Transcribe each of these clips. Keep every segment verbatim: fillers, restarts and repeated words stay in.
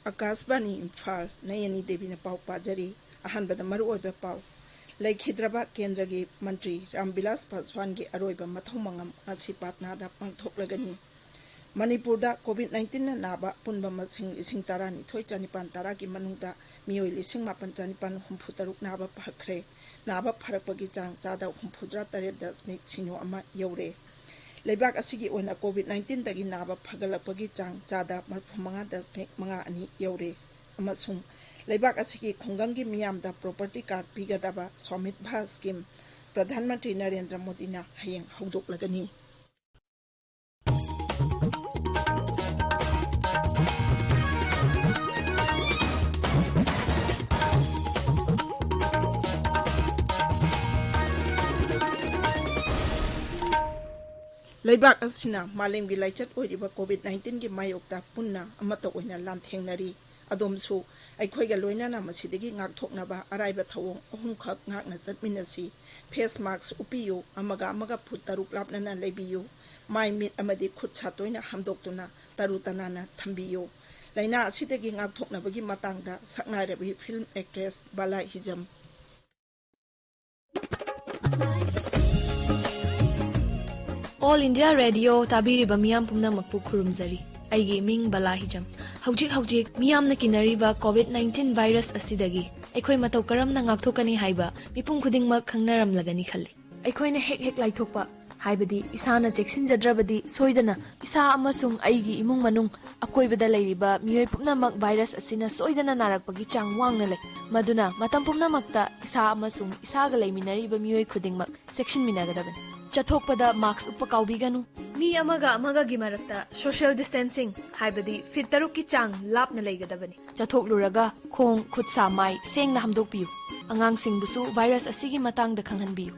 ꯑꯀꯥꯁꯕꯥꯅꯤ ꯏꯝꯐꯥꯜ, ꯅꯌꯅꯤ ꯗꯦꯕꯤꯅ ꯄꯥꯎ ꯄꯥꯖꯔꯤ꯫ ꯑꯍꯥꯟꯕꯗ ꯃꯔꯨꯑꯣꯏꯕ ꯄꯥꯎ꯫ ꯂꯩꯈꯤꯗ꯭ꯔꯕ ꯀꯦꯟꯗ꯭ꯔꯒꯤ ꯃꯟꯇ꯭ꯔꯤ ꯔꯥꯝꯕꯤꯂꯥꯁ ꯄꯥꯁꯋꯥꯟꯒꯤ ꯑꯔꯣꯏꯕ ꯃꯊꯧ ꯃꯉꯝ ꯉꯁꯤ ꯄꯥꯠꯅꯥꯗ ꯄꯥꯡꯊꯣꯛꯂꯒꯅꯤ꯫ ꯃꯅꯤꯄꯨꯔꯗ COVID nineteenꯅ ꯅꯥꯕ ꯑꯄꯨꯟꯕ ꯃꯁꯤꯡ ꯂꯤꯁꯤꯡ ꯇꯔꯥꯅꯤꯊꯣꯏ ꯆꯥꯅꯤꯄꯥꯟ ꯇꯔꯥꯒꯤ ꯃꯅꯨꯡꯗ ꯃꯤꯑꯣꯏ ꯂꯤꯁꯤꯡ ꯃꯥꯄꯟ ꯆꯥꯅꯤꯄꯥꯟ ꯍꯨꯝꯐꯨ ꯇꯔꯨꯛ ꯅꯥꯕ ꯐꯈ꯭ꯔꯦ꯫ ꯅꯥꯕ ꯐꯔꯛꯄꯒꯤ ꯆꯥꯡ ꯆꯥꯗ ꯍꯨꯝꯐꯨꯇꯔꯥ ꯇꯔꯦꯠ ꯗꯁꯃꯤꯛ ꯁꯤꯅꯣ ꯑꯃ ꯌꯧꯔꯦ꯫ ꯂꯩꯕꯥꯛ ꯑꯁꯤꯒꯤ ꯑꯣꯏꯅ COVID nineteenꯗꯒꯤ ꯅꯥꯕ ꯐꯒꯠꯂꯛꯄꯒꯤ ꯆꯥꯡ ꯆꯥꯗ ꯃꯔꯤꯐꯨ ꯃꯉꯥ ꯗꯁꯃꯤꯛ ꯃꯉꯥ ꯑꯅꯤ ꯌꯧꯔꯦ꯫ ꯑꯃꯁꯨꯡ ꯂꯩꯕꯥꯛ ꯑꯁꯤꯒꯤ ꯈꯨꯡꯒꯪꯒꯤ ꯃꯤꯌꯥꯝꯗ property card ꯄꯤꯒꯗꯕ ꯁ꯭ꯋꯥꯃꯤꯠꯚꯥ scheme ꯄ꯭ꯔꯙꯥꯟ ꯃꯟꯇ꯭ꯔꯤ ꯅꯔꯦꯟꯗ꯭ꯔ ꯃꯣꯗꯤꯅ ꯍꯌꯦꯡ ꯍꯧꯗꯣꯛꯂꯒꯅꯤ꯫ ꯂꯩꯕꯥꯛ ꯑꯁꯤꯅ ꯃꯥꯂꯦꯝꯒꯤ ꯂꯥꯏꯆꯠ ꯑꯣꯏꯔꯤꯕ COVID nineteenꯒꯤ ꯃꯥꯌꯣꯛꯇ ꯄꯨꯟꯅ ꯑꯃꯠꯇ ꯑꯣꯏꯅ ꯂꯥꯟꯊꯦꯡꯅꯔꯤ꯫ ꯑꯗꯣꯝꯁꯨ ꯑꯩꯈꯣꯏꯒ ꯂꯣꯏꯅꯅ ꯃꯁꯤꯗꯒꯤ ꯉꯥꯛꯊꯣꯛꯅꯕ ꯑꯔꯥꯏꯕ ꯊꯧꯑꯣꯡ ꯑꯍꯨꯝꯈꯛ ꯉꯥꯛꯅ ꯆꯠꯃꯤꯟꯅꯁꯤ꯫ Face mask ꯎꯞꯄꯤꯌꯨ, ꯑꯃꯒ ꯑꯃꯒ ꯐꯨꯠ ꯇꯔꯨꯛ ꯂꯥꯞꯅꯅ ꯂꯩꯕꯤꯌꯨ, ꯃꯥꯏ, ꯃꯤꯠ ꯑꯃꯗꯤ ꯈꯨꯠ ꯁꯥ ꯇꯣꯏꯅ ꯍꯥꯝꯗꯣꯛꯇꯨꯅ ꯇꯔꯨ ꯇꯅꯥꯟꯅ ꯊꯝꯕꯤꯌꯨ꯫ ꯂꯥꯏꯅꯥ ꯑꯁꯤꯗꯒꯤ ꯉꯥꯛꯊꯣꯛꯅꯕꯒꯤ ꯃꯇꯥꯡꯗ ꯁꯛꯅꯥꯏꯔꯕꯤ film actress ꯕꯥꯂꯥ ꯍꯤꯖꯝ꯫ All India Radio ꯇꯥꯕꯤꯔꯤꯕ ꯃꯤꯌꯥꯝ ꯄꯨꯝꯅꯃꯛꯄꯨ ꯈꯨꯔꯨꯝꯖꯔꯤ꯫ ꯑꯩꯒꯤ ꯃꯤꯡ ꯕꯂꯥ ꯍꯤꯖꯝ꯫ ꯍꯧꯖꯤꯛ ꯍꯧꯖꯤꯛ ꯃꯤꯌꯥꯝꯅ ꯀꯤꯅꯔꯤꯕ COVID nineteen virus ꯑꯁꯤꯗꯒꯤ ꯑꯩꯈꯣꯏ ꯃꯇꯧ ꯀꯔꯝꯅ ꯉꯥꯛꯊꯣꯛꯀꯅꯤ ꯍꯥꯏꯕ ꯃꯤꯄꯨꯝ ꯈꯨꯗꯤꯡꯃꯛ ꯈꯪꯅꯔꯝꯂꯒꯅꯤ ꯈꯜꯂꯤ꯫ ꯑꯩꯈꯣꯏꯅ ꯍꯦꯛ ꯍꯦꯛ ꯂꯥꯏꯊꯣꯛꯄ, ꯍꯥꯏꯕꯗꯤ ꯏꯁꯥꯅ ꯆꯦꯛꯁꯤꯟꯖꯗ꯭ꯔꯕꯗꯤ ꯁꯣꯏꯗꯅ ꯏꯁꯥ ꯑꯃꯁꯨꯡ ꯑꯩꯒꯤ ꯏꯃꯨꯡ ꯃꯅꯨꯡ, ꯑꯀꯣꯏꯕꯗ ꯂꯩꯔꯤꯕ ꯃꯤꯑꯣꯏ ꯄꯨꯝꯅꯃꯛ virus ꯑꯁꯤꯅ ꯁꯣꯏꯗꯅ ꯅꯥꯔꯛꯄꯒꯤ ꯆꯥꯡ ꯋꯥꯡꯅ ꯂꯩ꯫ ꯃꯗꯨꯅ ꯃꯇꯝ ꯄꯨꯝꯅꯃꯛꯇ ꯏꯁꯥ ꯑꯃꯁꯨꯡ ꯏꯁꯥꯒ ꯂꯩꯃꯤꯟꯅꯔꯤꯕ ꯃꯤꯑꯣꯏ ꯈꯨꯗꯤꯡꯃꯛ ꯆꯦꯛꯁꯤꯟꯃꯤꯟꯅꯒꯗꯕꯅꯤ꯫ ꯆꯠꯊꯣꯛꯄꯗ mask ꯎꯞꯄ ꯀꯥꯎꯕꯤꯒꯅꯨ꯫ ꯃꯤ ꯑꯃꯒ ꯑꯃꯒꯒꯤ ꯃꯔꯛꯇ social distancing, ꯍꯥꯏꯕꯗꯤ feet ꯇꯔꯨꯛꯀꯤ ꯆꯥꯡ ꯂꯥꯞꯅ ꯂꯩꯒꯗꯕꯅꯤ꯫ ꯆꯠꯊꯣꯛꯂꯨꯔꯒ ꯈꯣꯡ, ꯈꯨꯠ ꯁꯥ, ꯃꯥꯏ ꯁꯦꯡꯅ ꯍꯥꯝꯗꯣꯛꯄꯤꯌꯨ꯫ ꯑꯉꯥꯡꯁꯤꯡꯕꯨꯁꯨ virus ꯑꯁꯤꯒꯤ ꯃꯇꯥꯡꯗ ꯈꯪꯍꯟꯕꯤꯌꯨ꯫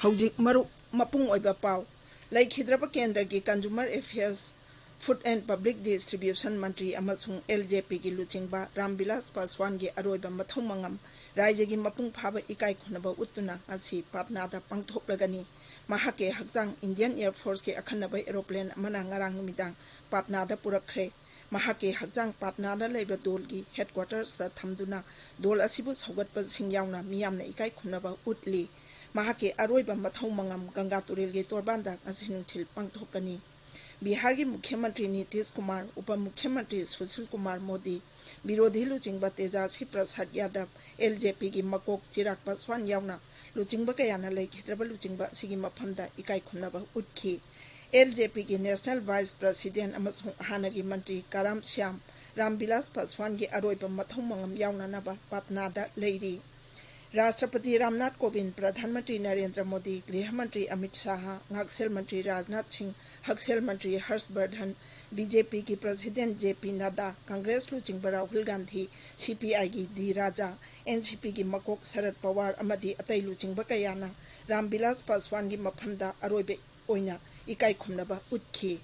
ꯍꯧꯖꯤꯛ ꯃꯔꯨꯞ ꯃꯄꯨꯡ ꯑꯣꯏꯕ ꯄꯥꯎ꯫ ꯂꯩꯈꯤꯗ꯭ꯔꯕ ꯀꯦꯟꯗ꯭ꯔꯒꯤ Consumer Affairs, Food and Public Distribution ꯃꯟꯇ꯭ꯔꯤ ꯑꯃꯁꯨꯡ LJPꯒꯤ ꯂꯨꯆꯤꯡꯕ ꯔꯥꯝꯕꯤꯂꯥꯁ ꯄꯥꯁꯋꯥꯟꯒꯤ ꯑꯔꯣꯏꯕ ꯃꯊꯧ ꯃꯉꯝ ꯔꯥꯏꯖ꯭ꯌꯒꯤ ꯃꯄꯨꯡ ꯐꯥꯕ ꯏꯀꯥꯏ ꯈꯨꯝꯅꯕ ꯎꯠꯇꯨꯅ ꯉꯁꯤ ꯄꯥꯠꯅꯥꯗ ꯄꯥꯡꯊꯣꯛꯂꯒꯅꯤ꯫ ꯃꯍꯥꯛꯀꯤ ꯍꯛꯆꯥꯡ Indian Air Forceꯀꯤ ꯑꯈꯟꯅꯕ aeroplane ꯑꯃꯅ ꯉꯔꯥꯡ ꯅꯨꯃꯤꯗꯥꯡ ꯄꯥꯠꯅꯥꯗ ꯄꯨꯔꯛꯈ꯭ꯔꯦ꯫ ꯃꯍꯥꯛꯀꯤ ꯍꯛꯆꯥꯡ ꯄꯥꯠꯅꯥꯗ ꯂꯩꯕ ꯗꯣꯜꯒꯤ headquartersꯇ ꯊꯝꯗꯨꯅ ꯗꯣꯜ ꯑꯁꯤꯕꯨ ꯁꯧꯒꯠꯄꯁꯤꯡ ꯌꯥꯎꯅ ꯃꯤꯌꯥꯝꯅ ꯏꯀꯥꯏ ꯈꯨꯝꯅꯕ ꯎꯠꯂꯤ꯫ ꯃꯍꯥꯛꯀꯤ ꯑꯔꯣꯏꯕ ꯃꯊꯧ ꯃꯉꯝ ꯒꯪꯒꯥ ꯇꯨꯔꯦꯜꯒꯤ ꯇꯣꯔꯕꯥꯟꯗ ꯉꯁꯤ ꯅꯨꯡꯊꯤꯜ ꯄꯥꯡꯊꯣꯛꯀꯅꯤ꯫ ꯕꯤꯍꯥꯔꯒꯤ ꯃꯨꯈ꯭ꯌ ꯃꯟꯇ꯭ꯔꯤ ꯅꯤꯇꯤꯁ ꯀꯨꯃꯥꯔ, ꯎꯄ ꯃꯨꯈ꯭ꯌ ꯃꯟꯇ꯭ꯔꯤ ꯁꯨꯁꯤꯜ ꯀꯨꯃꯥꯔ ꯃꯣꯗꯤ, ꯕꯤꯔꯣꯙꯤ ꯂꯨꯆꯤꯡꯕ ꯇꯦꯖꯥꯁ꯭ꯔꯤ ꯄ꯭ꯔꯁꯥꯗ ꯌꯥꯗꯕ, LJPꯒꯤ ꯃꯀꯣꯛ ꯆꯤꯔꯥꯒ ꯄꯥꯁꯋꯥꯟ ꯌꯥꯎꯅ ꯂꯨꯆꯤꯡꯕ ꯀꯌꯥꯅ ꯂꯩꯈꯤꯗ꯭ꯔꯕ ꯂꯨꯆꯤꯡꯕ ꯑꯁꯤꯒꯤ ꯃꯐꯝꯗ ꯏꯀꯥꯏ ꯈꯨꯝꯅꯕ ꯎꯠꯈꯤ꯫ LJPꯒꯤ National Vice President ꯑꯃꯁꯨꯡ ꯍꯥꯟꯅꯒꯤ ꯃꯟꯇ꯭ꯔꯤ ꯀꯔꯥꯝ ꯁ꯭ꯌꯥꯝ ꯔꯥꯝꯕꯤꯂꯥꯁ ꯄꯥꯁꯋꯥꯟꯒꯤ ꯑꯔꯣꯏꯕ ꯃꯊꯧ ꯃꯉꯝ ꯌꯥꯎꯅꯅꯕ ꯄꯥꯠꯅꯥꯗ ꯂꯩꯔꯤ꯫ ꯔꯥꯁꯇ꯭ꯔꯄꯇꯤ ꯔꯥꯝꯅꯥꯊ ꯀꯣꯕꯤꯟꯗ, ꯄ꯭ꯔꯙꯥꯟ ꯃꯟꯇ꯭ꯔꯤ ꯅꯔꯦꯟꯗ꯭ꯔ ꯃꯣꯗꯤ, ꯒ꯭ꯔꯤꯍ ꯃꯟꯇ꯭ꯔꯤ ꯑꯃꯤꯠ ꯁꯥꯍ, ꯉꯥꯛꯁꯦꯜ ꯃꯟꯇ꯭ꯔꯤ ꯔꯥꯖꯅꯥꯊ ꯁꯤꯡ, ꯍꯛꯁꯦꯜ ꯃꯟꯇ꯭ꯔꯤ ꯍꯔꯁ ꯕꯔꯙꯟ, BJPꯒꯤ President JP ꯅꯗꯥ, ꯀꯪꯒ꯭ꯔꯦꯁ ꯂꯨꯆꯤꯡꯕ ꯔꯥꯍꯨꯜ ꯒꯥꯟꯙꯤ, CPIꯒꯤ ꯗꯤ ꯔꯥꯖꯥ, NCPꯒꯤ ꯃꯀꯣꯛ ꯁꯔꯠ ꯄꯋꯥꯔ ꯑꯃꯗꯤ ꯑꯇꯩ ꯂꯨꯆꯤꯡꯕ ꯀꯌꯥꯅ ꯔꯥꯝꯕꯤꯂꯥꯁ ꯄꯥꯁꯋꯥꯟꯒꯤ ꯃꯐꯝꯗ ꯑꯔꯣꯏꯕ ꯑꯣꯏꯅ ꯏꯀꯥꯏ ꯈꯨꯝꯅꯕ ꯎꯠꯈꯤ꯫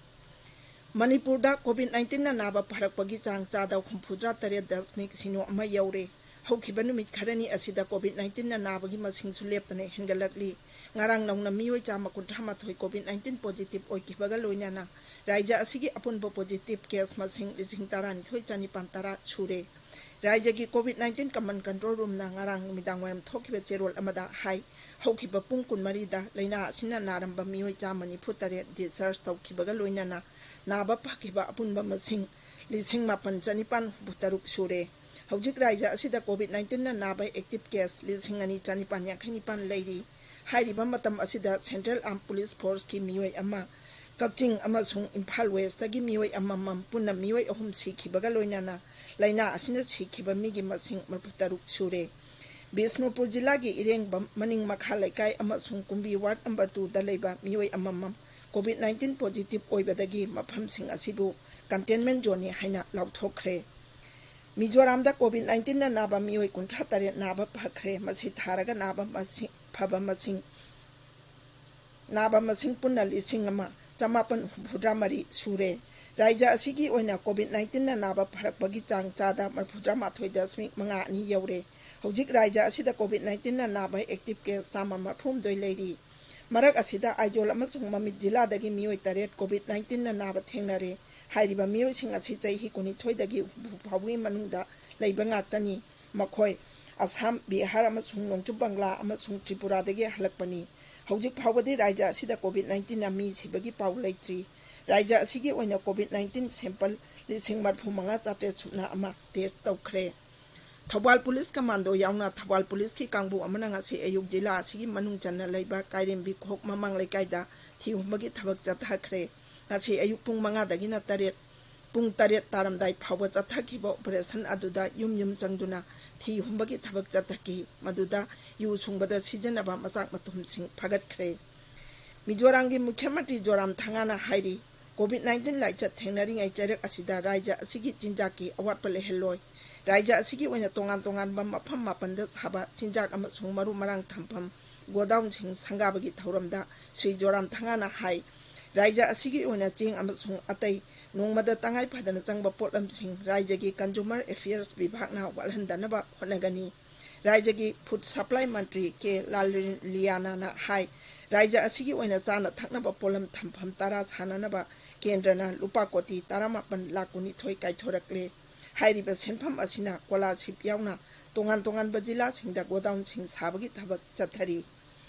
ꯃꯅꯤꯄꯨꯔꯗ COVID nineteenꯅ ꯅꯥꯕ ꯐꯔꯛꯄꯒꯤ ꯆꯥꯡ ꯆꯥꯗ ꯍꯨꯝꯐꯨꯇꯔꯥ ꯇꯔꯦꯠ ꯗꯁꯃꯤꯛ ꯁꯤꯅꯣ ꯑꯃ ꯌꯧꯔꯦ꯫ ꯍꯧꯈꯤꯕ ꯅꯨꯃꯤꯠ ꯈꯔꯅꯤ ꯑꯁꯤꯗ COVID nineteenꯅ ꯅꯥꯕꯒꯤ ꯃꯁꯤꯡꯁꯨ ꯂꯦꯞꯇꯅ ꯍꯦꯟꯒꯠꯂꯛꯂꯤ꯫ ꯉꯔꯥꯡ ꯅꯧꯅ ꯃꯤꯑꯣꯏ ꯆꯥꯝꯃ ꯀꯨꯟꯊ꯭ꯔꯥ ꯃꯥꯊꯣꯏ COVID nineteen positive ꯑꯣꯏꯈꯤꯕꯒ ꯂꯣꯏꯅꯅ ꯔꯥꯖ꯭ꯌ ꯑꯁꯤꯒꯤ ꯑꯄꯨꯟꯕ positive case ꯃꯁꯤꯡ ꯂꯤꯁꯤꯡ ꯇꯔꯥꯅꯤꯊꯣꯏ ꯆꯅꯤꯄꯥꯟ ꯇꯔꯥ ꯁꯨꯔꯦ꯫ ꯔꯥꯖ꯭ꯌꯒꯤ COVID nineteen Command Control Roomꯅ ꯉꯔꯥꯡ ꯅꯨꯃꯤꯗꯥꯡꯋꯥꯏꯔꯝ ꯊꯣꯛꯈꯤꯕ ꯆꯦꯔꯣꯜ ꯑꯃꯗ ꯍꯥꯏ, ꯍꯧꯈꯤꯕ ꯄꯨꯡ ꯀꯨꯟꯃꯔꯤꯗ ꯂꯥꯏꯅꯥ ꯑꯁꯤꯅ ꯅꯥꯔꯝꯕ ꯃꯤꯑꯣꯏ ꯆꯥꯝꯃ ꯅꯤꯐꯨ ꯇꯔꯦꯠ discharge ꯇꯧꯈꯤꯕꯒ ꯂꯣꯏꯅꯅ ꯅꯥꯕ ꯐꯈꯤꯕ ꯑꯄꯨꯟꯕ ꯃꯁꯤꯡ ꯂꯤꯁꯤꯡ ꯃꯥꯄꯟ ꯆꯅꯤꯄꯥꯟ ꯍꯨꯝꯐꯨ ꯇꯔꯨꯛ ꯁꯨꯔꯦ꯫ ꯍꯧꯖꯤꯛ ꯔꯥꯖ꯭ꯌ ꯑꯁꯤꯗ COVID nineteenꯅ ꯅꯥꯕ active case ꯂꯤꯁꯤꯡ ꯑꯅꯤ ꯆꯅꯤꯄꯥꯟ ꯌꯥꯡꯈꯩ ꯅꯤꯄꯥꯟ ꯂꯩꯔꯤ꯫ ꯍꯥꯏꯔꯤꯕ ꯃꯇꯝ ꯑꯁꯤꯗ Central Armed Police Forceꯀꯤ ꯃꯤꯑꯣꯏ ꯑꯃ, ꯀꯛꯆꯤꯡ ꯑꯃꯁꯨꯡ ꯏꯝꯐꯥꯜ Westꯇꯒꯤ ꯃꯤꯑꯣꯏ ꯑꯃꯃꯝ, ꯄꯨꯟꯅ ꯃꯤꯑꯣꯏ ꯑꯍꯨꯝ ꯁꯤꯈꯤꯕꯒ ꯂꯣꯏꯅꯅ ꯂꯥꯏꯅꯥ ꯑꯁꯤꯅ ꯁꯤꯈꯤꯕ ꯃꯤꯒꯤ ꯃꯁꯤꯡ ꯃꯔꯤꯐꯨ ꯇꯔꯨꯛ ꯁꯨꯔꯦ꯫ ꯕꯤꯁꯅꯨꯄꯨꯔ ꯖꯤꯂꯥꯒꯤ ꯏꯔꯦꯡꯕꯝ, ꯃꯅꯤꯡ ꯃꯈꯥ ꯂꯩꯀꯥꯏ ꯑꯃꯁꯨꯡ ꯀꯨꯝꯕꯤ ward number twoꯗ ꯂꯩꯕ ꯃꯤꯑꯣꯏ ꯑꯃꯃꯝ COVID nineteen positive ꯑꯣꯏꯕꯗꯒꯤ ꯃꯐꯝꯁꯤꯡ ꯑꯁꯤꯕꯨ containment zoneꯅꯤ ꯍꯥꯏꯅ ꯂꯥꯎꯊꯣꯛꯈ꯭ꯔꯦ꯫ ꯃꯤꯖꯣꯔꯥꯝꯗ COVID nineteenꯅ ꯅꯥꯕ ꯃꯤꯑꯣꯏ ꯀꯨꯟꯊ꯭ꯔꯥ ꯇꯔꯦꯠ ꯅꯥꯕ ꯐꯈ꯭ꯔꯦ꯫ ꯃꯁꯤ ꯊꯥꯔꯒ ꯅꯥꯕ ꯃꯁꯤꯡ, ꯐꯕ ꯃꯁꯤꯡ, ꯅꯥꯕ ꯃꯁꯤꯡ ꯄꯨꯟꯅ ꯂꯤꯁꯤꯡ ꯑꯃ ꯆꯃꯥꯄꯟ ꯍꯨꯝꯐꯨꯇꯔꯥ ꯃꯔꯤ ꯁꯨꯔꯦ꯫ ꯔꯥꯏꯖ꯭ꯌ ꯑꯁꯤꯒꯤ ꯑꯣꯏꯅ COVID nineteenꯅ ꯅꯥꯕ ꯐꯔꯛꯄꯒꯤ ꯆꯥꯡ ꯆꯥꯗ ꯃꯔꯤꯐꯨꯇꯔꯥ ꯃꯥꯊꯣꯏ ꯗꯁꯃꯤꯛ ꯃꯉꯥ ꯑꯅꯤ ꯌꯧꯔꯦ꯫ ꯍꯧꯖꯤꯛ ꯔꯥꯏꯖ꯭ꯌ ꯑꯁꯤꯗ COVID nineteenꯅ ꯅꯥꯕ active case ꯆꯥꯝꯃ ꯃꯔꯤꯐꯨꯍꯨꯝꯗꯣꯏ ꯂꯩꯔꯤ꯫ ꯃꯔꯛ ꯑꯁꯤꯗ ꯑꯥꯏꯖꯣꯜ ꯑꯃꯁꯨꯡ ꯃꯃꯤꯠ ꯖꯤꯂꯥꯗꯒꯤ ꯃꯤꯑꯣꯏ ꯇꯔꯦꯠ COVID nineteenꯅ ꯅꯥꯕ ꯊꯦꯡꯅꯔꯦ꯫ ꯍꯥꯏꯔꯤꯕ ꯃꯤꯑꯣꯏꯁꯤꯡ ꯑꯁꯤ ꯆꯍꯤ ꯀꯨꯟꯅꯤꯊꯣꯏꯗꯒꯤ ꯍꯨꯝꯐꯨ ꯐꯥꯎꯕꯒꯤ ꯃꯅꯨꯡꯗ ꯂꯩꯕ ꯉꯥꯛꯇꯅꯤ꯫ ꯃꯈꯣꯏ ꯑꯁꯥꯝ, ꯕꯤꯍꯥꯔ ꯑꯃꯁꯨꯡ ꯅꯣꯡꯆꯨꯞ ꯕꯪꯒ꯭ꯂꯥ ꯑꯃꯁꯨꯡ ꯇ꯭ꯔꯤꯄꯨꯔꯥꯗꯒꯤ ꯍꯜꯂꯛꯄꯅꯤ꯫ ꯍꯧꯖꯤꯛ ꯐꯥꯎꯕꯗꯤ ꯔꯥꯏꯖ꯭ꯌ ꯑꯁꯤꯗ COVID nineteenꯅ ꯃꯤ ꯁꯤꯕꯒꯤ ꯄꯥꯎ ꯂꯩꯇ꯭ꯔꯤ꯫ ꯔꯥꯏꯖ꯭ꯌ ꯑꯁꯤꯒꯤ ꯑꯣꯏꯅ COVID nineteen sample ꯂꯤꯁꯤꯡ ꯃꯔꯤꯐꯨ ꯃꯉꯥ ꯆꯥꯇ꯭ꯔꯦꯠ ꯁꯨꯞꯅ ꯑꯃ test ꯇꯧꯈ꯭ꯔꯦ꯫ ꯊꯧꯕꯥꯜ ꯄꯨꯂꯤꯁ ꯀꯃꯥꯟꯗꯣ ꯌꯥꯎꯅ ꯊꯧꯕꯥꯜ ꯄꯨꯂꯤꯁꯀꯤ ꯀꯥꯡꯕꯨ ꯑꯃꯅ ꯉꯁꯤ ꯑꯌꯨꯛ ꯖꯤꯂꯥ ꯑꯁꯤꯒꯤ ꯃꯅꯨꯡ ꯆꯟꯅ ꯂꯩꯕ ꯀꯥꯏꯔꯦꯝꯕꯤ ꯈꯣꯛ ꯃꯃꯥꯡ ꯂꯩꯀꯥꯏꯗ ꯊꯤ ꯍꯨꯝꯕꯒꯤ ꯊꯕꯛ ꯆꯠꯊꯈ꯭ꯔꯦ꯫ ꯉꯁꯤ ꯑꯌꯨꯛ ꯄꯨꯡ ꯃꯉꯥꯗꯒꯤꯅ ꯇꯔꯦꯠ, ꯄꯨꯡ ꯇꯔꯦꯠ ꯇꯥꯔꯝꯗꯥꯏ ꯐꯥꯎꯕ ꯆꯠꯊꯈꯤꯕ operation ꯑꯗꯨꯗ ꯌꯨꯝ ꯌꯨꯝ ꯆꯪꯗꯨꯅ ꯊꯤ ꯍꯨꯝꯕꯒꯤ ꯊꯕꯛ ꯆꯠꯊꯈꯤ꯫ ꯃꯗꯨꯗ ꯌꯨ ꯁꯨꯡꯕꯗ ꯁꯤꯖꯤꯟꯅꯕ ꯃꯆꯥꯛ ꯃꯊꯨꯝꯁꯤꯡ ꯐꯥꯒꯠꯈ꯭ꯔꯦ꯫ ꯃꯤꯖꯣꯔꯥꯝꯒꯤ ꯃꯨꯈ꯭ꯌ ꯃꯟꯇ꯭ꯔꯤ ꯖꯣꯔꯥꯝꯊꯪꯒꯥꯅ ꯍꯥꯏꯔꯤ, COVID nineteen ꯂꯥꯏꯆꯠ ꯊꯦꯡꯅꯔꯤꯉꯩ ꯆꯩꯔꯛ ꯑꯁꯤꯗ ꯔꯥꯏꯖ꯭ꯌ ꯑꯁꯤꯒꯤ ꯆꯤꯟꯖꯥꯛꯀꯤ ꯑꯋꯥꯠꯄ ꯂꯩꯍꯜꯂꯣꯏ꯫ ꯔꯥꯏꯖ꯭ꯌ ꯑꯁꯤꯒꯤ ꯑꯣꯏꯅ ꯇꯣꯉꯥꯟ ꯇꯣꯉꯥꯟꯕ ꯃꯐꯝ ꯃꯥꯄꯟꯗ ꯁꯥꯕ ꯆꯤꯟꯖꯥꯛ ꯑꯃꯁꯨꯡ ꯃꯔꯨ ꯃꯔꯥꯡ ꯊꯝꯐꯝ ꯒꯣꯗꯥꯎꯟꯁꯤꯡ ꯁꯪꯒꯥꯕꯒꯤ ꯊꯧꯔꯝꯗ ꯁ꯭ꯔꯤ ꯖꯣꯔꯥꯝꯊꯪꯒꯥꯅ ꯍꯥꯏ, ꯔꯥꯏꯖ꯭ꯌ ꯑꯁꯤꯒꯤ ꯑꯣꯏꯅ ꯆꯦꯡ ꯑꯃꯁꯨꯡ ꯑꯇꯩ ꯅꯣꯡꯃꯗ ꯇꯉꯥꯏ ꯐꯗꯅ ꯆꯪꯕ ꯄꯣꯠꯂꯝꯁꯤꯡ ꯔꯥꯏꯖ꯭ꯌꯒꯤ Consumer Affairs ꯕꯤꯚꯥꯒꯅ ꯋꯥꯠꯍꯟꯗꯅꯕ ꯍꯣꯠꯅꯒꯅꯤ꯫ ꯔꯥꯏꯖ꯭ꯌꯒꯤ Food Supply ꯃꯟꯇ꯭ꯔꯤ ꯀꯦ ꯂꯥꯜꯔꯤꯌꯥꯅꯥꯅ ꯍꯥꯏ, ꯔꯥꯏꯖ꯭ꯌ ꯑꯁꯤꯒꯤ ꯑꯣꯏꯅ ꯆꯥꯅ ꯊꯛꯅꯕ ꯄꯣꯠꯂꯝ ꯊꯝꯐꯝ ꯇꯔꯥ ꯁꯥꯅꯅꯕ ꯀꯦꯟꯗ꯭ꯔꯅ ꯂꯨꯄꯥ ꯀꯣꯇꯤ ꯇꯔꯥꯃꯥꯄꯟ ꯂꯥꯈ ꯀꯨꯟꯅꯤꯊꯣꯏ ꯀꯥꯏꯊꯣꯔꯛꯂꯦ꯫ ꯍꯥꯏꯔꯤꯕ ꯁꯦꯟꯐꯝ ꯑꯁꯤꯅ ꯀꯣꯂꯥꯁꯤꯕ ꯌꯥꯎꯅ ꯇꯣꯉꯥꯟ ꯇꯣꯉꯥꯟꯕ ꯖꯤꯂꯥꯁꯤꯡꯗ ꯒꯣꯗꯥꯎꯟꯁꯤꯡ ꯁꯥꯕꯒꯤ ꯊꯕꯛ ꯆꯠꯊꯔꯤ꯫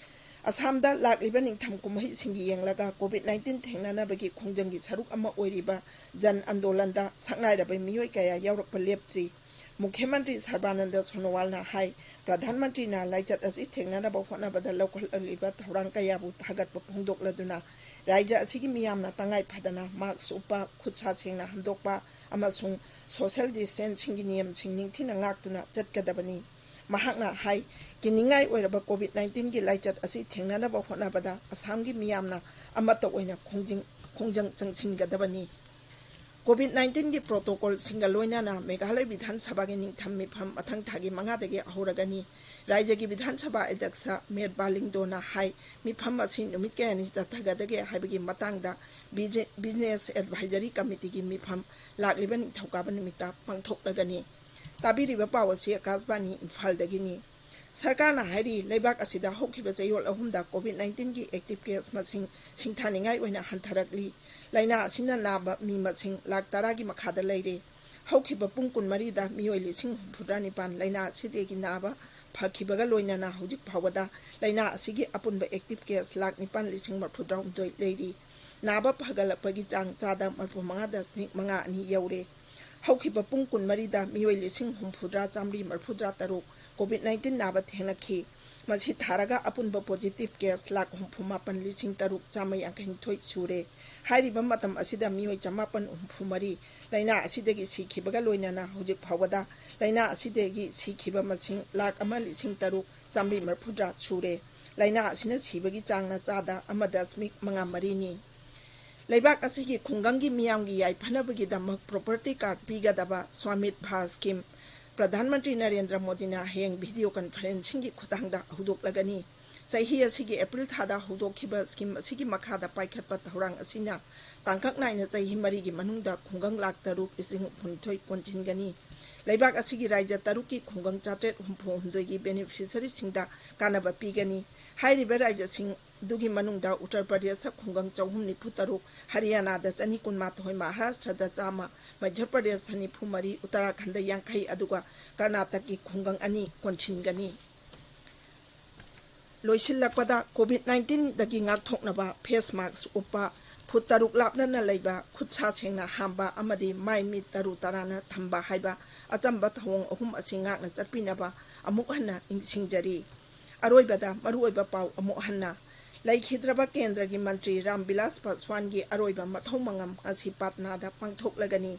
ꯑꯁꯥꯝꯗ ꯂꯥꯛꯂꯤꯕ ꯅꯤꯡꯊꯝ ꯀꯨꯝꯍꯩꯁꯤꯡꯒꯤ ꯌꯦꯡꯂꯒ COVID nineteen ꯊꯦꯡꯅꯅꯕꯒꯤ ꯈꯣꯡꯖꯪꯒꯤ ꯁꯔꯨꯛ ꯑꯃ ꯑꯣꯏꯔꯤꯕ ꯖꯟ ꯑꯟꯗꯣꯂꯟꯗ ꯁꯛꯅꯥꯏꯔꯕ ꯃꯤꯑꯣꯏ ꯀꯌꯥ ꯌꯥꯎꯔꯛꯄ ꯂꯦꯞꯇ꯭ꯔꯤ꯫ ꯃꯨꯈ꯭ꯌ ꯃꯟꯇ꯭ꯔꯤ ꯁꯔꯕꯥꯅꯟꯗ ꯁꯣꯅꯣꯋꯥꯜꯅ ꯍꯥꯏ, ꯄ꯭ꯔꯙꯥꯟ ꯃꯟꯇ꯭ꯔꯤꯅ ꯂꯥꯏꯆꯠ ꯑꯁꯤ ꯊꯦꯡꯅꯅꯕ ꯍꯣꯠꯅꯕꯗ ꯂꯧꯈꯠꯂꯛꯂꯤꯕ ꯊꯧꯔꯥꯡ ꯀꯌꯥꯕꯨ ꯊꯥꯒꯠꯄ ꯐꯣꯡꯗꯣꯛꯂꯗꯨꯅ ꯔꯥꯏꯖ꯭ꯌ ꯑꯁꯤꯒꯤ ꯃꯤꯌꯥꯝꯅ ꯇꯉꯥꯏ ꯐꯗꯅ ꯃꯥꯛꯁ ꯎꯞꯄ, ꯈꯨꯠ ꯁꯥ ꯁꯦꯡꯅ ꯍꯥꯝꯗꯣꯛꯄ ꯑꯃꯁꯨꯡ social distancingꯒꯤ ꯅꯤꯌꯝꯁꯤꯡ ꯅꯤꯡꯊꯤꯅ ꯉꯥꯛꯇꯨꯅ ꯆꯠꯀꯗꯕꯅꯤ꯫ ꯃꯍꯥꯛꯅ ꯍꯥꯏ, ꯀꯤꯅꯤꯡꯉꯥꯏ ꯑꯣꯏꯔꯕ COVID nineteenꯒꯤ ꯂꯥꯏꯆꯠ ꯑꯁꯤ ꯊꯦꯡꯅꯅꯕ ꯍꯣꯠꯅꯕꯗ ꯑꯁꯥꯝꯒꯤ ꯃꯤꯌꯥꯝꯅ ꯑꯃꯠꯇ ꯑꯣꯏꯅ ꯈꯣꯡꯖꯤꯡ-, ꯈꯣꯡꯖꯪ ꯆꯪꯁꯤꯟꯒꯗꯕꯅꯤ꯫ ꯀꯣꯚꯤꯗ ꯅꯥꯏꯟꯇꯤꯟꯒꯤ ꯄ꯭ꯔꯣꯇꯣꯀꯣꯜꯁꯤꯡꯒ ꯂꯣꯏꯅꯅ ꯃꯦꯘꯥꯂꯌ ꯕꯤꯙꯥꯟ ꯁꯚꯥꯒꯤ ꯅꯤꯡꯊꯝ ꯃꯤꯐꯝ ꯃꯊꯪ ꯊꯥꯒꯤ ꯃꯉꯥꯗꯒꯤ ꯍꯧꯔꯒꯅꯤ꯫ ꯔꯥꯖ꯭ꯌꯒꯤ ꯕꯤꯙꯥꯟ ꯁꯚꯥ ꯑꯗ꯭ꯌꯛꯁ ꯃꯦꯠ ꯕꯥꯂꯤꯡꯗꯣꯅ ꯍꯥꯏ, ꯃꯤꯐꯝ ꯑꯁꯤ ꯅꯨꯃꯤꯠ ꯀꯌꯥꯅꯤ ꯆꯠꯊꯒꯗꯒꯦ ꯍꯥꯏꯕꯒꯤ ꯃꯇꯥꯡꯗ ꯕꯤꯖꯤ-, ꯕꯤꯖꯤꯅꯦꯁ ꯑꯦꯗꯚꯥꯏꯖꯔꯤ ꯀꯃꯤꯇꯤꯒꯤ ꯃꯤꯐꯝ ꯂꯥꯛꯂꯤꯕ ꯅꯤꯡꯊꯧꯀꯥꯕ ꯅꯨꯃꯤꯠꯇ ꯄꯥꯡꯊꯣꯛꯂꯒꯅꯤ꯫ ꯇꯥꯕꯤꯔꯤꯕ ꯄꯥꯎ ꯑꯁꯤ ꯑꯀꯥꯁꯕꯥꯅꯤ ꯏꯝꯐꯥꯜꯗꯒꯤꯅꯤ꯫ ꯁꯔꯀꯥꯔꯅ ꯍꯥꯏꯔꯤ, ꯂꯩꯕꯥꯛ ꯑꯁꯤꯗ ꯍꯧꯈꯤꯕ ꯆꯌꯣꯜ ꯑꯍꯨꯝꯗ ꯀꯣꯚꯤꯗ ꯅꯥꯏꯟꯇꯤꯟꯒꯤ ꯑꯦꯛꯇꯤꯚ ꯀꯦꯁ ꯃꯁꯤꯡ ꯁꯤꯡꯊꯥꯅꯤꯡꯉꯥꯏ ꯑꯣꯏꯅ ꯍꯟꯊꯔꯛꯂꯤ꯫ ꯂꯥꯏꯅꯥ ꯑꯁꯤꯅ ꯅꯥꯕ ꯃꯤ ꯃꯁꯤꯡ ꯂꯥꯈ ꯇꯔꯥꯒꯤ ꯃꯈꯥꯗ ꯂꯩꯔꯦ꯫ ꯍꯧꯈꯤꯕ ꯄꯨꯡ ꯀꯨꯟꯃꯔꯤꯗ ꯃꯤꯑꯣꯏ ꯂꯤꯁꯤꯡ ꯍꯨꯝꯐꯨꯇꯔꯥ ꯅꯤꯄꯥꯟ ꯂꯥꯏꯅꯥ ꯑꯁꯤꯗꯒꯤ ꯅꯥꯕ ꯐꯈꯤꯕꯒ ꯂꯣꯏꯅꯅ ꯍꯧꯖꯤꯛ ꯐꯥꯎꯕꯗ ꯂꯥꯏꯅꯥ ꯑꯁꯤꯒꯤ ꯑꯄꯨꯟꯕ ꯑꯦꯛꯇꯤꯚ ꯀꯦꯁ ꯂꯥꯈ ꯅꯤꯄꯥꯟ ꯂꯤꯁꯤꯡ ꯃꯔꯤꯐꯨꯇꯔꯥꯍꯨꯝꯗꯣꯏ ꯂꯩꯔꯤ꯫ ꯅꯥꯕ ꯐꯒꯠꯂꯛꯄꯒꯤ ꯆꯥꯡ ꯆꯥꯗ ꯃꯔꯤꯐꯨꯃꯉꯥ ꯗꯁꯃꯤꯛ ꯃꯉꯥ ꯑꯅꯤ ꯌꯧꯔꯦ꯫ ꯍꯧꯈꯤꯕ ꯄꯨꯡ ꯀꯨꯟꯃꯔꯤꯗ ꯃꯤꯑꯣꯏ ꯂꯤꯁꯤꯡ ꯍꯨꯝꯐꯨꯇꯔꯥ ꯆꯥꯃꯔꯤ ꯃꯔꯤꯐꯨꯇꯔꯥ ꯇꯔꯨꯛ ꯀꯣꯚꯤꯗ ꯅꯥꯏꯟꯇꯤꯟ ꯅꯥꯕ ꯊꯦꯡꯅꯈꯤ꯫ ꯃꯁꯤ ꯊꯥꯔꯒ ꯑꯄꯨꯟꯕ ꯄꯣꯖꯤꯇꯤꯚ ꯀꯦꯁ ꯂꯥꯈ ꯍꯨꯝꯐꯨꯃꯥꯄꯟ ꯂꯤꯁꯤꯡ ꯇꯔꯨꯛ ꯆꯥꯝꯃ ꯌꯥꯡꯈꯩꯅꯤꯊꯣꯏ ꯁꯨꯔꯦ꯫ ꯍꯥꯏꯔꯤꯕ ꯃꯇꯝ ꯑꯁꯤꯗ ꯃꯤꯑꯣꯏ ꯆꯃꯥꯄꯟ ꯍꯨꯝꯐꯨꯃꯔꯤ ꯂꯥꯏꯅꯥ ꯑꯁꯤꯗꯒꯤ ꯁꯤꯈꯤꯕꯒ ꯂꯣꯏꯅꯅ ꯍꯧꯖꯤꯛ ꯐꯥꯎꯕꯗ ꯂꯥꯏꯅꯥ ꯑꯁꯤꯗꯒꯤ ꯁꯤꯈꯤꯕ ꯃꯁꯤꯡ ꯂꯥꯈ ꯑꯃ ꯂꯤꯁꯤꯡ ꯇꯔꯨꯛ ꯆꯥꯃꯔꯤ ꯃꯔꯤꯐꯨꯇꯔꯥ ꯁꯨꯔꯦ꯫ ꯂꯥꯏꯅꯥ ꯑꯁꯤꯅ ꯁꯤꯕꯒꯤ ꯆꯥꯡꯅ ꯆꯥꯗ ꯑꯃ ꯗꯁꯃꯤꯛ ꯃꯉꯥ ꯃꯔꯤꯅꯤ꯫ ꯂꯩꯕꯥꯛ ꯑꯁꯤꯒꯤ ꯈꯨꯡꯒꯪꯒꯤ ꯃꯤꯌꯥꯝꯒꯤ ꯌꯥꯏꯐꯅꯕꯒꯤꯗꯃꯛ ꯄ꯭ꯔꯣꯄꯔꯇꯤ ꯀꯥꯔꯗ ꯄꯤꯒꯗꯕ ꯁ꯭ꯋꯥꯃꯤꯠꯚꯥ ꯁ꯭ꯀꯤꯝ ꯄ꯭ꯔꯙꯥꯟ ꯃꯟꯇ꯭ꯔꯤ ꯅꯔꯦꯟꯗ꯭ꯔ ꯃꯣꯗꯤꯅ ꯍꯌꯦꯡ ꯚꯤꯗꯤꯑꯣ ꯀꯟꯐꯔꯦꯟꯁꯤꯡꯒꯤ ꯈꯨꯠꯊꯥꯡꯗ ꯍꯧꯗꯣꯛꯂꯒꯅꯤ꯫ ꯆꯍꯤ ꯑꯁꯤꯒꯤ ꯑꯦꯄ꯭ꯔꯤꯜ ꯊꯥꯗ ꯍꯧꯗꯣꯛꯈꯤꯕ ꯁ꯭ꯀꯤꯝ ꯑꯁꯤꯒꯤ ꯃꯈꯥꯗ ꯄꯥꯏꯈꯠꯄ ꯊꯧꯔꯥꯡ ꯑꯁꯤꯅ ꯇꯥꯡꯀꯛ ꯅꯥꯏꯅ ꯆꯍꯤ ꯃꯔꯤꯒꯤ ꯃꯅꯨꯡꯗ ꯈꯨꯡꯒꯪ ꯂꯥꯈ ꯇꯔꯨꯛ ꯂꯤꯁꯤꯡ ꯍꯨꯝꯐꯨꯅꯤꯊꯣꯏ ꯀꯣꯟꯁꯤꯟꯒꯅꯤ꯫ ꯂꯩꯕꯥꯛ ꯑꯁꯤꯒꯤ ꯔꯥꯖ꯭ꯌ ꯇꯔꯨꯛꯀꯤ ꯈꯨꯡꯒꯪ ꯆꯥꯇ꯭ꯔꯦꯠ ꯍꯨꯝꯐꯨ ꯍꯨꯝꯗꯣꯏꯒꯤ ꯕꯦꯅꯤꯐꯤꯁꯔꯤꯁꯤꯡꯗ ꯀꯥꯟꯅꯕ ꯄꯤꯒꯅꯤ꯫ ꯍꯥꯏꯔꯤꯕ ꯔꯥꯖ꯭ꯌꯁꯤꯡ ꯑꯗꯨꯒꯤ ꯃꯅꯨꯡꯗ ꯎꯠꯇꯔ ꯄ꯭ꯔꯗꯦꯁꯇ ꯈꯨꯡꯒꯪ ꯆꯍꯨꯝ ꯅꯤꯐꯨ ꯇꯔꯨꯛ, ꯍꯔꯤꯌꯥꯅꯥꯗ ꯆꯅꯤ ꯀꯨꯟꯃꯥꯊꯣꯏ, ꯃꯍꯥꯔꯥꯁꯇ꯭ꯔꯗ ꯆꯥꯝꯃ, ꯃꯙ꯭ꯌ ꯄ꯭ꯔꯗꯦꯁꯇ ꯅꯤꯐꯨ ꯃꯔꯤ, ꯎꯠꯇꯔꯥꯈꯟꯗ ꯌꯥꯡꯈꯩ, ꯑꯗꯨꯒ ꯀꯔꯅꯥꯇꯛꯀꯤ ꯈꯨꯡꯒꯪ ꯑꯅꯤ ꯀꯣꯟꯁꯤꯟꯒꯅꯤ꯫ ꯂꯣꯏꯁꯤꯜꯂꯛꯄꯗ, ꯀꯣꯚꯤꯗ ꯅꯥꯏꯟꯇꯤꯟꯗꯒꯤ ꯉꯥꯛꯊꯣꯛꯅꯕ ꯐꯦꯁ ꯃꯥꯛꯁ ꯎꯞꯄ, ꯐꯨꯠ ꯇꯔꯨꯛ ꯂꯥꯞꯅꯅ ꯂꯩꯕ, ꯈꯨꯠ ꯁꯥ ꯁꯦꯡꯅ ꯍꯥꯝꯕ ꯑꯃꯗꯤ ꯃꯥꯏ ꯃꯤꯠ ꯇꯔꯨ ꯇꯔꯥꯅ ꯊꯝꯕ ꯍꯥꯏꯕ ꯑꯆꯝꯕ ꯊꯧꯑꯣꯡ ꯑꯍꯨꯝ ꯑꯁꯤ ꯉꯥꯛꯅ ꯆꯠꯄꯤꯅꯕ ꯑꯃꯨꯛ ꯍꯟꯅ ꯅꯤꯡꯁꯤꯡꯖꯔꯤ꯫ ꯑꯔꯣꯏꯕꯗ ꯃꯔꯨꯑꯣꯏꯕ ꯄꯥꯎ ꯑꯃꯨꯛ ꯍꯟꯅ꯫ ꯂꯩꯈꯤꯗ꯭ꯔꯕ ꯀꯦꯟꯗ꯭ꯔꯒꯤ ꯃꯟꯇ꯭ꯔꯤ ꯔꯥꯝ ꯕꯤꯂꯥꯁ ꯄꯥꯁꯋꯥꯟꯒꯤ ꯑꯔꯣꯏꯕ ꯃꯊꯧ ꯃꯉꯝ ꯉꯁꯤ ꯄꯥꯠꯅꯥꯗ ꯄꯥꯡꯊꯣꯛꯂꯒꯅꯤ꯫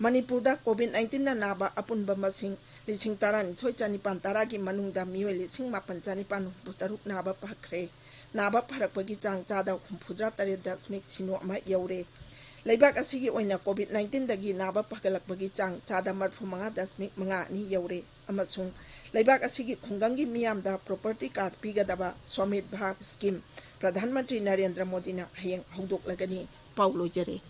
ꯃꯅꯤꯄꯨꯔꯗ ꯀꯣꯚꯤꯗ ꯅꯥꯏꯟꯇꯤꯟꯅ ꯅꯥꯕ ꯑꯄꯨꯟꯕ ꯃꯁꯤꯡ ꯂꯤꯁꯤꯡ ꯇꯔꯥꯅꯤꯊꯣꯏ ꯆꯅꯤꯄꯥꯟ ꯇꯔꯥꯒꯤ ꯃꯅꯨꯡꯗ ꯃꯤꯑꯣꯏ ꯂꯤꯁꯤꯡ ꯃꯥꯄꯟ ꯆꯅꯤꯄꯥꯟ ꯍꯨꯝꯐꯨ ꯇꯔꯨꯛ ꯅꯥꯕ ꯐꯈ꯭ꯔꯦ꯫ ꯅꯥꯕ ꯐꯔꯛꯄꯒꯤ ꯆꯥꯡ ꯆꯥꯗ ꯍꯨꯝꯐꯨꯇꯔꯥ ꯇꯔꯦꯠ ꯗꯁꯃꯤꯛ ꯁꯤꯅꯣ ꯑꯃ ꯌꯧꯔꯦ꯫ ꯂꯩꯕꯥꯛ ꯑꯁꯤꯒꯤ ꯑꯣꯏꯅ COVID nineteenꯗꯒꯤ ꯅꯥꯕ ꯐꯒꯠꯂꯛꯄꯒꯤ ꯆꯥꯡ ꯆꯥꯗ ꯃꯔꯤꯐꯨ ꯃꯉꯥ ꯗꯁꯃꯤꯛ ꯃꯉꯥ ꯑꯅꯤ ꯌꯧꯔꯦ ꯑꯃꯁꯨꯡ ꯂꯩꯕꯥꯛ ꯑꯁꯤꯒꯤ ꯈꯨꯡꯒꯪꯒꯤ ꯃꯤꯌꯥꯝꯗ property card ꯄꯤꯒꯗꯕ ꯁ꯭ꯋꯥꯃꯤꯠꯚꯥ scheme ꯄ꯭ꯔꯙꯥꯟ ꯃꯟꯇ꯭ꯔꯤ ꯅꯔꯦꯟꯗ꯭ꯔ ꯃꯣꯗꯤꯅ ꯍꯌꯦꯡ ꯍꯧꯗꯣꯛꯂꯒꯅꯤ꯫ ꯄꯥꯎ ꯂꯣꯏꯖꯔꯦ꯫